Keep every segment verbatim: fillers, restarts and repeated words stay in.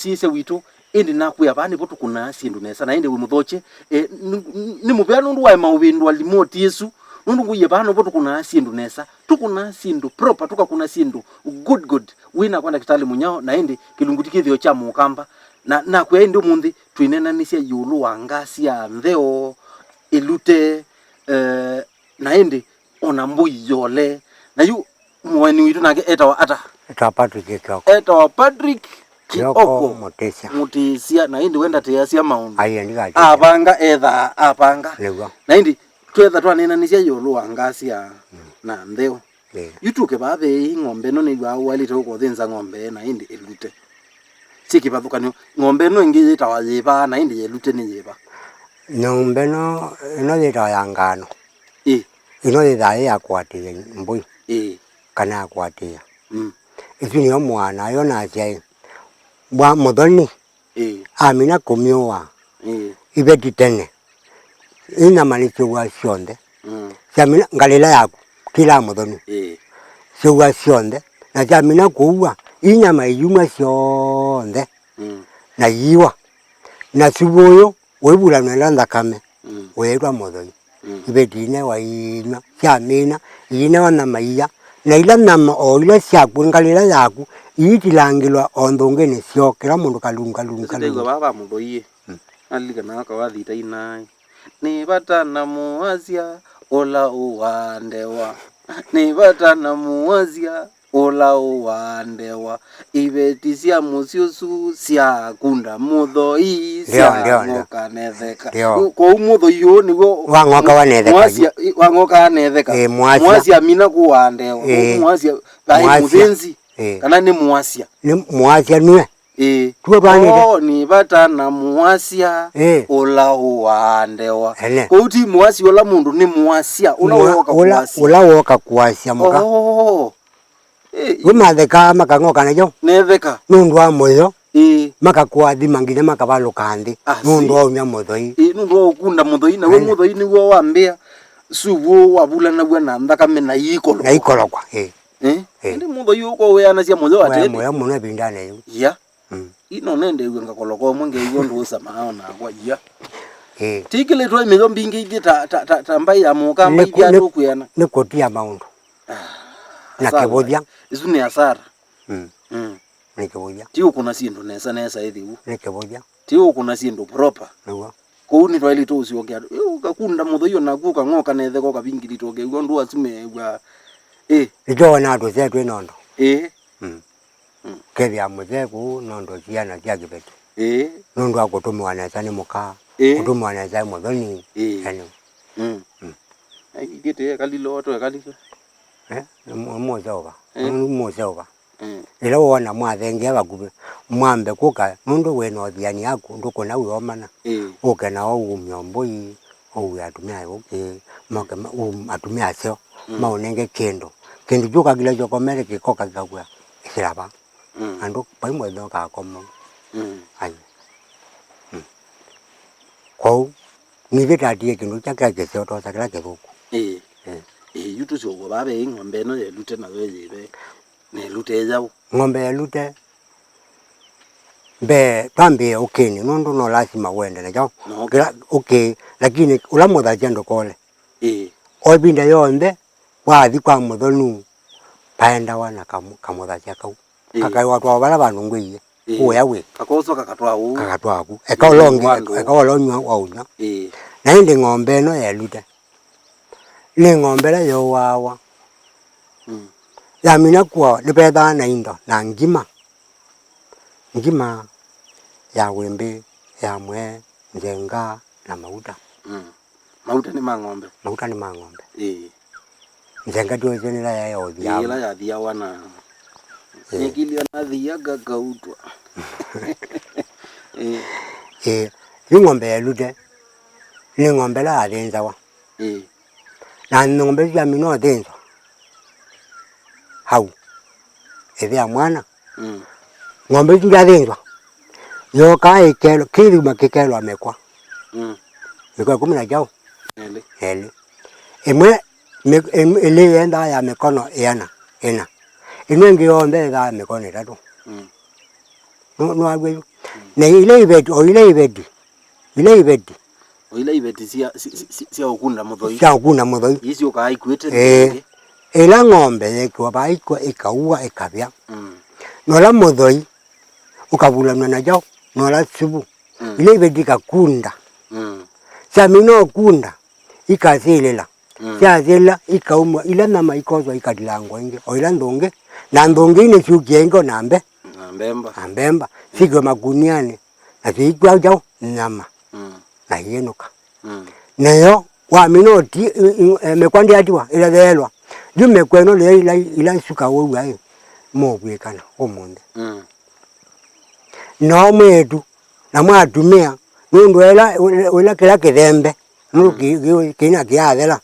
mũsyaĩĩsya witũ, ĩndĩ nakwĩa vaa nĩvo tũkũnaa syĩndũ nesa, na ĩndĩ wĩ mũthokye, e, nĩ, nĩ mũvea nũndũ waema ũvĩndũa limoti ĩsu, nũndũ ngwĩie vaa nĩvo tũkũnaa syĩndũ nesa, tũkũnaa syĩndũ proper, tũkakũna syĩndũ good good. Wĩ nakwa ndakĩtalĩ Mũnyao, na ĩndĩ kĩlungu ti kĩthĩo kya Mũkamba, na nakwĩa ĩndĩ ũmũnthĩ twĩnenanĩsya ĩũlũ wa ngaa sya ntheo, ĩlute, eh, na ĩndĩ ona mbũi yole. Na yu mũeni witũ nake etawa ata? Etawa Patrick Kioko. Etawa Patrick Kioko Kioko Mũtĩsya. Mũtĩsya, na ĩndĩ we ndatĩasya maũndũ. Aiye, ndikatĩsya. Avanga, ethaa apanga. Nĩw'o. Na ĩndĩ twetha twanenanĩsya ĩũlũ wa ngaa sya na ntheo. Ĩĩ. Yu tũke vaa ve ng'ombe ĩno nĩw'aa waĩlĩte ũkothĩnza ng'ombe na ĩndĩ ĩlute. Syĩ kĩvathũkany'o, ng'ombe ĩno ĩngĩ yĩtawa yĩva na ĩndĩ yĩlute nĩ yĩva? Ng'ombe ĩno, ĩno yĩtawa ya ngano. Ĩĩ. Ĩno yĩthaa yĩ ya kũatĩĩa mbũi. Ĩĩ. Kana ya kũatĩĩa. Mm. Ĩsu nĩyo mũana yo nasya ĩ, bwa mũthoni. Ĩĩ. Amina kũmyũa. Ĩĩ. Iveti tene. Inyama nĩsyũw'a syonthe. Mm. Syamina ngalĩla yaku, kĩla mũthoni. Ĩĩ. Syũw'a syonthe. Na syamina kũua, inyama iyuma syonthe. Mm. Na iiwa. Na suvu ũyũ, ũivulanw'a ĩla nthakame. Mm. Ũyĩtwa mũthoi. Mm. Iveti inewa iinywa, syamina, iinewa nyama iya, na ila nyama o ila syaku, ngalĩla yaku, iitilangĩlwa o nthũngĩnĩ syoo, kĩla mũndũ kalungu, kalungu, kalungu. Vaa va mũthoi ĩ. Mm. Nalilikana waka wa thita inaĩ. Nĩ vata na mũasya ũla ũandewa. Nĩ vata na mũasya ũla ũandewa. Iveti sya mũsyĩ ũsu syakunda mũthoi, ndio, ndio, ndio, syang'oka netheka. Ndio. Kwoou mũthoi ũũ nĩw'o wang'oka wanetheka, mũasya, ĩ, wang'oka anetheka. Ĩ, mũasya. Mũasya mina kũandewa. Ĩ. Mũasya, vai mũasya. Mũthĩnzi. Ĩ. Kana nĩ mũasya. Nĩ mũasya nue. Ĩĩ. Tuo twanĩte. Oh, nĩ vata na mũasya, ĩĩ, ũla ũandewa. Ene. Kũu ti mũasya ũla mũndũ, nĩ mũasya ũla, mũa-, woka ũla, kũasya. Ũla woka kũasya mũka. Oh. Ĩĩ. Yu mathekaa makang'oka nayo. Netheka. Nũndũ wa mũyo. Ĩĩ. Makakũathima nginya makavalũka nthĩ. Ah, nũndũ wa umya mũthoi. Ĩĩ, nũndũ wa ũkunda mũthoi, na we, ene, mũthoi nĩw'o wambĩa suvu wavulanaw'a na nthakame na iikolokwa. Na ikolokwa, ĩĩ. Eh? Eh. Ĩndĩ mũthoi ũko wĩanasya mũyo atĩĩ. Mũyo mũno ĩvindanĩ yĩu. Ya. Mm. Ino nende iwe ngakoloka ũmwe ngeigua ũndũ ũsamaa o nakwa, ya. Eh. Tikĩlĩtwe mĩyo mbingĩ ithyĩ ta, ta, ta, ta mbaĩ ya Mũkamba. Nĩ kũ-, ithyĩ nĩ, atũkwĩana. Nĩ kũtia maũndũ. Ah, na asara. Kĩvũthya. Isu nĩ asara. Mm. Mm. Nĩ kĩvũthya. Ti ũkũna syĩndũ nesa nesa ĩthĩu. Nĩ kĩvũthya. Ti ũkũna syĩndũ proper. Nĩw'o. Kũu nĩtwaĩlĩte ũsyokea. Ĩ, ũkakunda mũthoi o naku ũkang'oka netheka ũkavingilita ũkew'a ũndũ asu meew'aa. Ĩ. Nĩtwona tũsee twĩ nondo. Ĩ. Mm. Mm. Kethĩa mũsee kũu nondo syana sya kĩveti. Ĩ. Nũndũ wa kũtũmĩwa nesa nĩ mũka. Ĩ. Kũtũmĩwa nesa nĩ mũthoni. Ĩ. Yani. Mm. Mm. Ai, ithyĩ tũekalile o twekalile. Eh, nĩ mũ-, mũseũva. Eh. Nĩ mũseũva. Mm. Ĩla woona mwathengia vakuvĩ, mwambe kũka, nũndũ wĩ na ũthiani yaku, ndũkũna wĩomana. Ĩĩ. Ũke nao umye mbũi, ũue atumĩa ũkĩ, moke ma-, um, atumĩa aseo, mm, maũnenge kĩndũ. Kĩndũ kyu ũkakila kyokomere kĩkoka kĩkakwĩa, ĩsĩla va. Mm. Andũ vai mwene ũkakoma. Mm. Ai. Mm. Kwoou, nithyĩ tatie kĩndũ kya kĩla kĩseo tosa kĩla kĩthũku. Ĩĩ. Eh. Ĩĩ, yu tũsyoka vaa ve ng'ombe ĩno yelute nayo yĩve. Nelute yaũ? Ng'ombe yelute, mbee twambĩĩe ũkĩnĩ, nũndũ no lasima ũende nakyo. No. Kĩla ũkĩ, lakini ũla mũthasya ndũkole. Ĩĩ. O ĩvinda yonthe, wathi kwa mũthonu, paendawa na kamũ-, kamũthasya kau. Ĩĩ. Kakaĩwa twao vala vandũ ngwĩie. Ĩĩ. Kũya wĩ. Kakoso kakatwaa ũu. Kakatwaa ku. Ĩĩ, eka ũla ũngĩ, wa ndũũ. Eka ũla ũnywa wa ũnywa. Ĩĩ. Na ĩndĩ ng'ombe ĩno yelute. Nĩ ng'ombe ĩla yũaawa. Mm. Yamina kũawa, nĩvethaa na indo, na ngima. Ngima ya wĩmbĩ, ya mwee, nzenga, na mauta. Mm. Mauta nĩ ma ng'ombe? Mauta nĩ ma ng'ombe. Ĩĩ. Nzenga ndioĩsĩ nĩla yaĩ ya ũthiawa. Ĩĩ, ĩla yathiawa na, ĩĩ, nĩkilio na thia kakautwa. Ĩĩ. Ĩĩ. Yu ng'ombe yelute, nĩ ng'ombe ĩla yathĩnzawa. Ĩĩ. Na ng'ombe isu syamina ũthĩnzwa hau, ĩthĩa mwana. Mm. Ng'ombe isu ndyathĩnzwa, yokaa ĩkelwa, kĩthuma kĩkelwa mĩkwa. Mm. Mĩkwa ĩkũmi na kyaũ? Elĩ. Elĩ. Ĩmwe, mĩ-, ĩm-, ĩlĩ yendaa ya mĩkono ĩana, ĩna. Ĩno ĩngĩ yonthe yendaa mĩkono ĩtatũ. Mm. Nũ-, nũaw'a yu? Na ila iveti, o ila iveti, ila iveti. O ila iveti sya, sya, sya, sya ũkunda mũthoi. Sya ũkunda mũthoi. Ii syũkaa ikuĩte. Ĩĩ. Ĩla ng'ombe yekĩwa vaa iko, ĩkaua, ĩkavya. Mm. Na ũla mũthoi ũkavulanw'a na kyaũ, na ũla suvu. Mm. Ila iveti ikakunda. Mm. Syamina ũkunda, ikasilĩla. Mm. Syathela, ikaumwa, ila nyama ikoswa ikatilangwa ĩngĩ, o ila nthũngĩ, na nthũngĩ ii nĩsyũkie ĩngĩ o na mbe-, na mbemba. Na mbemba. Sikiwe makunianĩ, na siikw'a kyaũ, nyama. Mm. Na iĩnũka. Mm. Nayo, wamina ũti, i-, i-, e, mĩkwa ndĩatiwa, ĩletheelwa. Yu mĩkwa ĩno nĩyo ila, ila isuka ũw'a ĩ, mũvw'ĩkana ũmũnthĩ. Mm. No mwĩĩtu, na mwa atumĩa, nũndũ ĩla, ĩla kĩla kĩthembe, nũndũ kĩ-, kĩ-, kĩna kĩathela,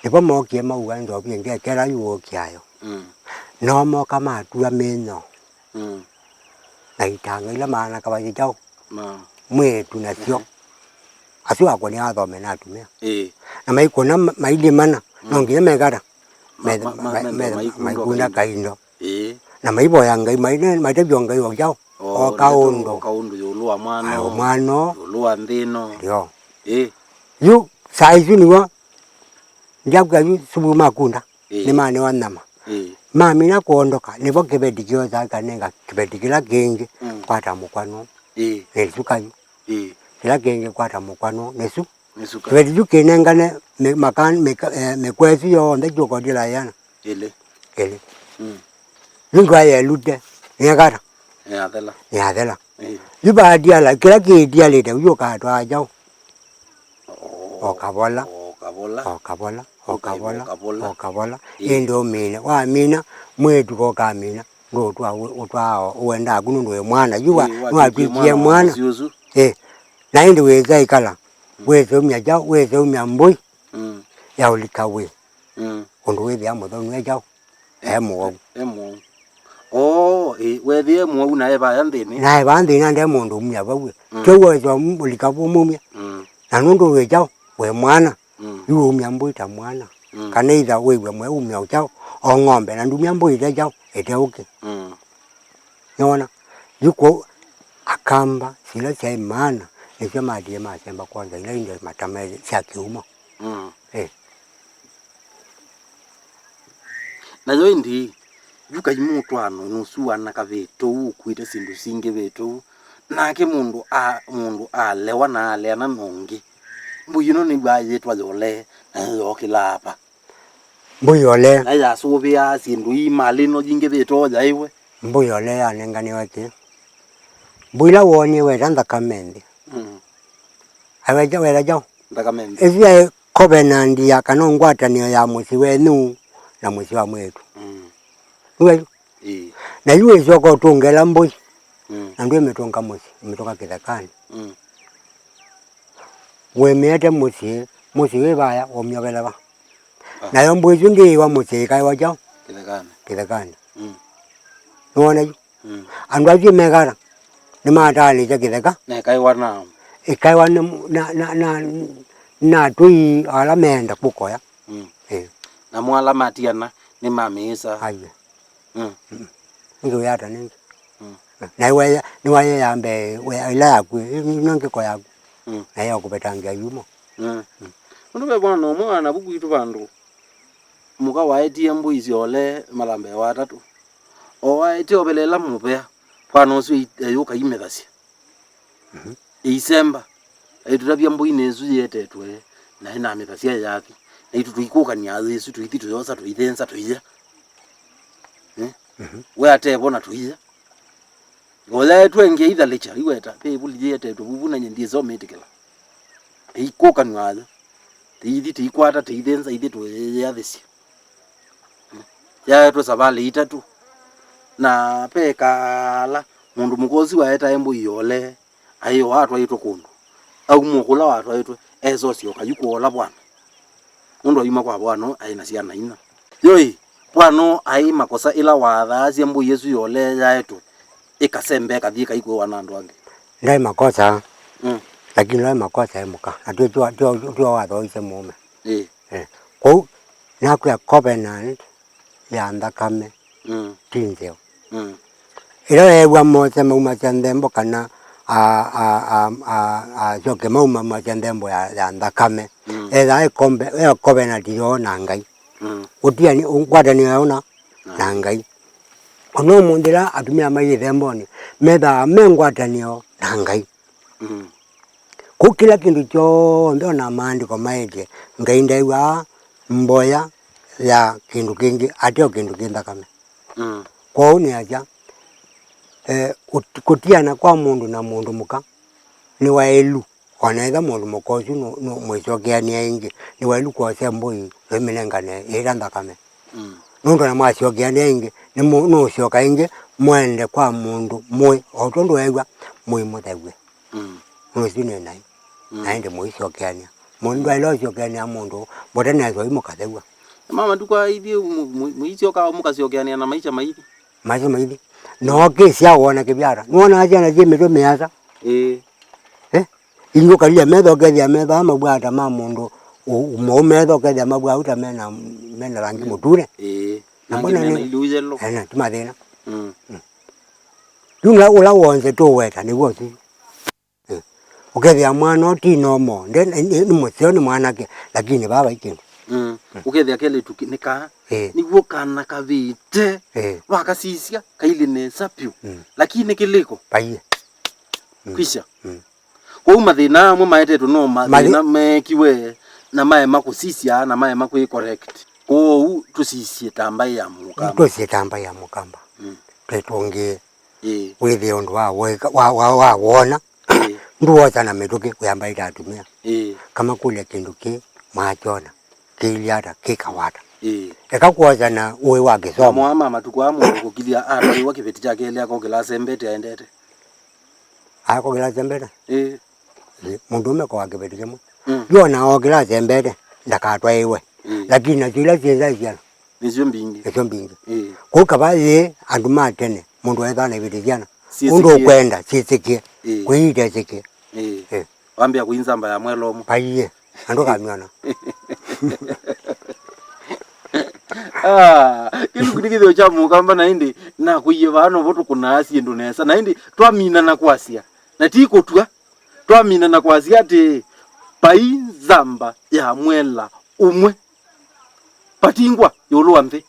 nĩvo mookie maua nzovi ĩngĩ ekela yu ũkyayo. Mm. No moka matua mĩnyoo. Mm. Na itanga ila maana kavasya kyaũ? Ma. Mwĩĩtu nasyo. Asu akwa nĩ athome na atumĩa. Ĩĩ. Na maikũna ma-, mailĩmana, no nginya mekata. Ma-, me-, ma-, ma-, me-, me-, me-, maikunda maikunda kaindo. Kaindo. Ĩĩ. Na maivoya Ngai, mai-, maitavya Ngai o kyaũ? O, o kaũndũ. O kaũndũ ĩũlũ wa mwana. Ai, o mwana. Ĩũlũ wa nthĩ ĩno. Ndio. Ĩĩ. Yu, saa isu nĩw'o, ndyakw'a yu suvu makunda. Ĩĩ. Nĩmanewa nyama. Ĩĩ. Mamina kũondoka, nĩvo kĩveti kĩosaa kanenga kĩveti kĩla kĩngĩ, mm, kwata mũkwa nũũ. Ĩĩ. Nĩ suka yu. Ĩĩ. Kĩla kĩngĩ kwata mũkwa nũũ, nĩ su-, nĩ suka. Kĩveti kyu kĩnengane mĩ-, makan-, mĩka-, eh, mĩkwa ĩsu yonthe kyũkotila yĩana. Ĩlĩ. Ĩlĩ. Mm. Yu ndwaye elute, nĩekata. Nĩyathela. Nĩyathela. Ĩĩ. Yu vaatiala, kĩla kĩtialĩte, yu ũkatwaa kyaũ? O kavola. O kavola. O kavola, o kavola, o kavola. Ĩĩ. Ĩndĩ ũmine. Wamina, mwĩĩtu kokamina, ndũũtwaa, ũtwaa, ũendaa ku nũndũ wĩ mwana. Yu wa-, ĩĩ, nĩwatw'ĩkie mwana. Mwana wa mũsyĩ ũsu. Ĩĩ. Na ĩndĩ wĩsa ĩkala, mm, wĩseũmya kyaũ, wĩseũmya mbũi, mm, ya ũlika wĩ. Mm. Ũndũ wĩthĩa mũthoni e kyaũ? E mũwau. E mũwau. Oo, ĩ, weethĩe e mũwau na e vaya nthĩnĩ. Na e vaya nthĩnĩ na nde mũndũ umya vau. Mm. Kĩu wĩswa m-, ũlika vau mumya. Mm. Na nũndũ wĩ kyaũ, wĩ mwana. Mm. Yu umya mbũi ta mwana. Mm. Kana itha wĩw'a mwe umya kyaũ, o ng'ombe, na ndumya mbũi ĩte kyaũ, ĩte ũkĩ. Mm. Nĩwona? Yu kũu Akamba, sila syaĩ maana, nĩsyo matie masemba kwanza, ila inde matama sya kĩumo. Mm. Eh. Nayo ĩndĩ, yu kai mũtwaano nũsu wana kavĩtũ ũkuĩte syĩndũ singĩ vĩtũ, nake mũndũ a-, mũndũ alewa na aleana na ũngĩ. Mbũi ĩno nĩw'a yĩtwa yole, nayo yookĩlaa va? Mbũi yole. Na yasũvĩaa syĩndũ ii malĩ ĩno yingĩ vĩtũ yaĩwe. Mbũi yole yanenganiwe kĩ? Mbũi ĩla woonie weta nthakame nthĩ. Mm. Aweja weta kyaũ? Nthakame nthĩ. Ĩsu yaĩ covenant ya kana ngwatanĩo ya mũsyĩ wenyu na mũsyĩ wa mwĩĩtu. Mm. Nĩw'o yu? Ĩĩ. Na yu wĩsyoka ũtũnga ĩla mbũi. Mm. Na ndwĩmĩtũnga mũsyĩ, ũmĩtũnga kĩthekanĩ. Mm. Wĩmĩete mũsyĩ, mũsyĩ wĩ vaya, ũmyovela va? Ah. Nayo mbũi ĩsu ndĩĩwa mũsyĩ ĩkaĩwa kyaũ? Kĩthekanĩ. Kĩthekanĩ. Mm. Nĩwona yu? Mm. Andũ asu mekata, nĩmataanĩsya kĩtheka. Na ĩkaĩwa na? Ĩkaĩwa na, na, na, na, na atũi ala meenda kũkoya. Mm. Eh. Namo ala matiana nĩmamĩĩsa. Aiwe. Mm. Mm. Nĩkĩ wĩyata nĩngĩ? Mm. Na nĩwaye, nĩwaye ya mbee, we, ĩla yaku, ĩ, ĩ, ĩno ngĩko yaku. Mm. Na ya kũvetangĩa yumo. Mm. Mm. Nũndũ ve vwana ũmwe wa navu kwitũ vandũ, mũka waetie mbũi syole malambe wa atatũ. O waetie ovelela mũvea, vwana ũsu ĩ-, ayũka imethasya. Mhm. Ĩisemba, aitũtavya mbũi nĩ ĩsu yĩetetwe, na ĩnamĩthasya yathi. Naitũ tũikũkany'a athĩ ĩsu, tũithi tũyosa, tũithenza, tũiya. Eh? Mhm. We atevo na tũiya. Oyaetwe ĩngĩ aithalĩkya, iweta, ve ĩvuli yĩetetwe vuvu na nyie ndyĩsa ũmĩtĩkĩla. Ĩikũkanw'a ayo. Tĩithi, tĩikwata, tĩithenza, ithyĩ tũyĩyathĩsya. Yaetwe savalĩ itatũ. Na ve kala, mũndũ mũka ũsu waetae mbũi yole, aĩ o atwaĩtwe kũndũ. Auma o kũla watwaĩtwe, esosya o kayu kũola vwana. Nũndũ auma kwa vwana, aĩ na syana inya. Yoi, vwana aĩ makosa ĩla wathaasya mbũi ĩsu yole yaetwe, ĩkasembe ĩkathi ĩkaikwĩwa na andũ angĩ. Ndaĩ makosa, mm, lakini ndaĩ makosa e mũka. Na tio, tio, tio, tio wathoise mũũme. Ĩĩ. Eh. Kwoou, nakwĩa covenant ya nthakame, mm, ti nzeo. Mm. Ĩla weew'a mose maumasya nthembo kana a, a, a, a, asyoke maumamwasya nthembo ya, ya nthakame. Mm. Ethaa ekombe, ekove na tiyo na Ngai. Mm. Ũtiani, ngwatanĩo yao na, na Ngai. Ona ũmũnthĩ ĩla atumĩa mai ĩthembonĩ, methaa me ngwatanĩo na Ngai. Mm. Kũu kĩla kĩndũ kyonthe, ona maandĩko maĩtye, Ngai ndaĩw'aa mboya ya kĩndũ kĩngĩ, ateo kĩndũ kĩ nthakame. Mm. Kwoou nĩasya, eh, kũt-, kũtiana kwa mũndũ na mũndũ mũka nĩ waĩlu, ona ethĩwa mũndũ mũka ũsu nũ-, nũmwĩsyokeanĩa ĩngĩ, nĩ waĩlu kwosa mbũi wĩmĩnengane ĩla nthakame. Mm. Nũndũ ona mwasyokeanĩa ĩngĩ, nĩ mũ-, nũũsyoka ĩngĩ mwende kwa mũndũ mũĩ, o tondũ weew'a mũimũthew'e. Mm. Nũsu nĩ naĩ. Mm. Na ĩndĩ mũisyokeanĩa. Mũndũ aĩle ũsyokeanĩa mũndũ mbote nesa ũimũkathew'a. Mama, matukũ aa ithyĩ mũ-, mũ-, mũisyoka mũkasyokeanĩa na maisha maithi. Maisha maithi. No kĩsya wona kĩvyata. Nĩwonaa syana syĩ mĩtwe mĩasa. Ĩĩ. Eh? Ingĩ ũkalia metho ũkethĩa metho aa mavwaa ta ma mũndũ ũ-, mũu metho ũkethĩa mavwaa ũu ta mena, mena rangi mũtune. Ĩĩ. Na mbona nĩ, ena ilu yellow. Ena, ti mathĩna. Mm. Mm. Yu ũla, ũla w'onthe tũweta nĩw'o ũsu. Eh, ũkethĩa mwana ũũ ti normal, nde-, nĩ, nĩ mũseo, nĩ mwanake, lakini vaa vai kĩndũ. Mm. Mm. Ũkethĩa kelĩtu kĩ-, nĩ kaa, eh, nĩw'o kana kavĩte, eh, wakasisya, kailĩ nesa vyũ. Mm. Lakini kĩlĩko. Vaiĩ. Mm. Kwisha. Mm. Kwoou mathĩna amwe maetetwe no mathĩna meekiwe na maema kũsisya na maema kwĩ correct. Kwoou tũsisye ta mbaĩ ya mũkamba. Tũsisye ta mbaĩ ya mũkamba. Mm. Twĩtũngĩe. Ĩĩ. Wĩthĩe ũndũ wa weka, wa, wa, wa wona. Ĩĩ. Ndũosa na mĩtũkĩ wĩamba ĩta atumĩa. Ĩĩ. Kamakũlya kĩndũ kĩ mwakyona kĩilyĩ ata, kĩkawa ata. Ĩĩ. Eka kwosa na ũĩ wa kĩsomo. Mwa ma matukũ aa mũndũ kũkilya atwaiwa kĩveti kya kelĩ akokĩla asembete aendete. Akokĩla asembete? Ĩĩ. Ĩĩ, mũndũũme koa kĩveti kĩmwe. Mm. Yu ona okĩla asembete, ndakatwaĩwe. Ĩĩ. Lakini nasyo ila syĩnza syana. Nĩsyo mbingĩ. Nĩsyo mbingĩ. Ĩĩ. Kũu kava yĩ andũ ma tene, mũndũ ethana ivĩtĩ syana. Syĩsĩkĩe. Ũndũ ũkwenda, syĩsĩkĩe. Ĩĩ. Kwĩyita ĩsĩkĩe. Ĩĩ. Ĩĩ. Wambĩa kũi nzamba ya mwela ũmwe. Vaiĩ. Andũ kamyona. Ah, kĩlungu nĩ kĩthĩo kya mũkamba na ĩndĩ nakũie vaa novo tũkũnaa syĩndũ nesa. Na ĩndĩ twaminana kwasya. Na ti kũtw'a. Twamina na kwasya atĩĩ, vai nzamba ya mwela ũmwe. Vatingwa ĩũlũ wa nthĩ.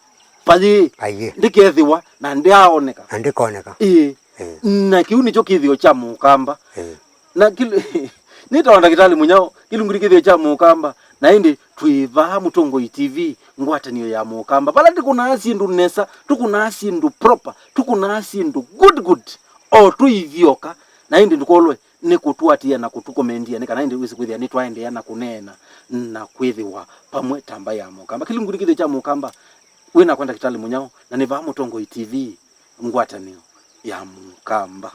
Vayĩ. Vayĩ. Ndĩkethĩwa na ndĩaoneka. Na ndĩkoneka. Ĩĩ. Ĩĩ. Na kĩu nĩkyo kĩthĩo kya mũkamba. Ĩĩ. Na kĩl-, nĩtawa ndakĩtalĩ mũnyao, kĩlungu nĩ kĩthĩo kya mũkamba, na ĩndĩ twĩ vaa Mũtongoi T V, ngwatanĩo ya mũkamba. Vala tũkũnaa syĩndũ nesa, tũkũnaa syĩndũ proper, tũkũnaa syĩndũ good good, o tũithyoka, na ĩndĩ ndũkolwe nĩ kũtũatĩĩa na kũtũkomendie, nĩ kana ĩndĩ wĩsĩ kwĩthĩa nĩtwaendeea na kũneena na kwĩthĩwa vamwe ta mbaĩ ya mũkamba. Kĩlungu nĩ kĩthĩo kya mũkamba, wĩ nakwa ndakĩtalĩ mũnyao, na nĩ vaa Mũtongoi T V, ngwatanĩo ya mũkamba.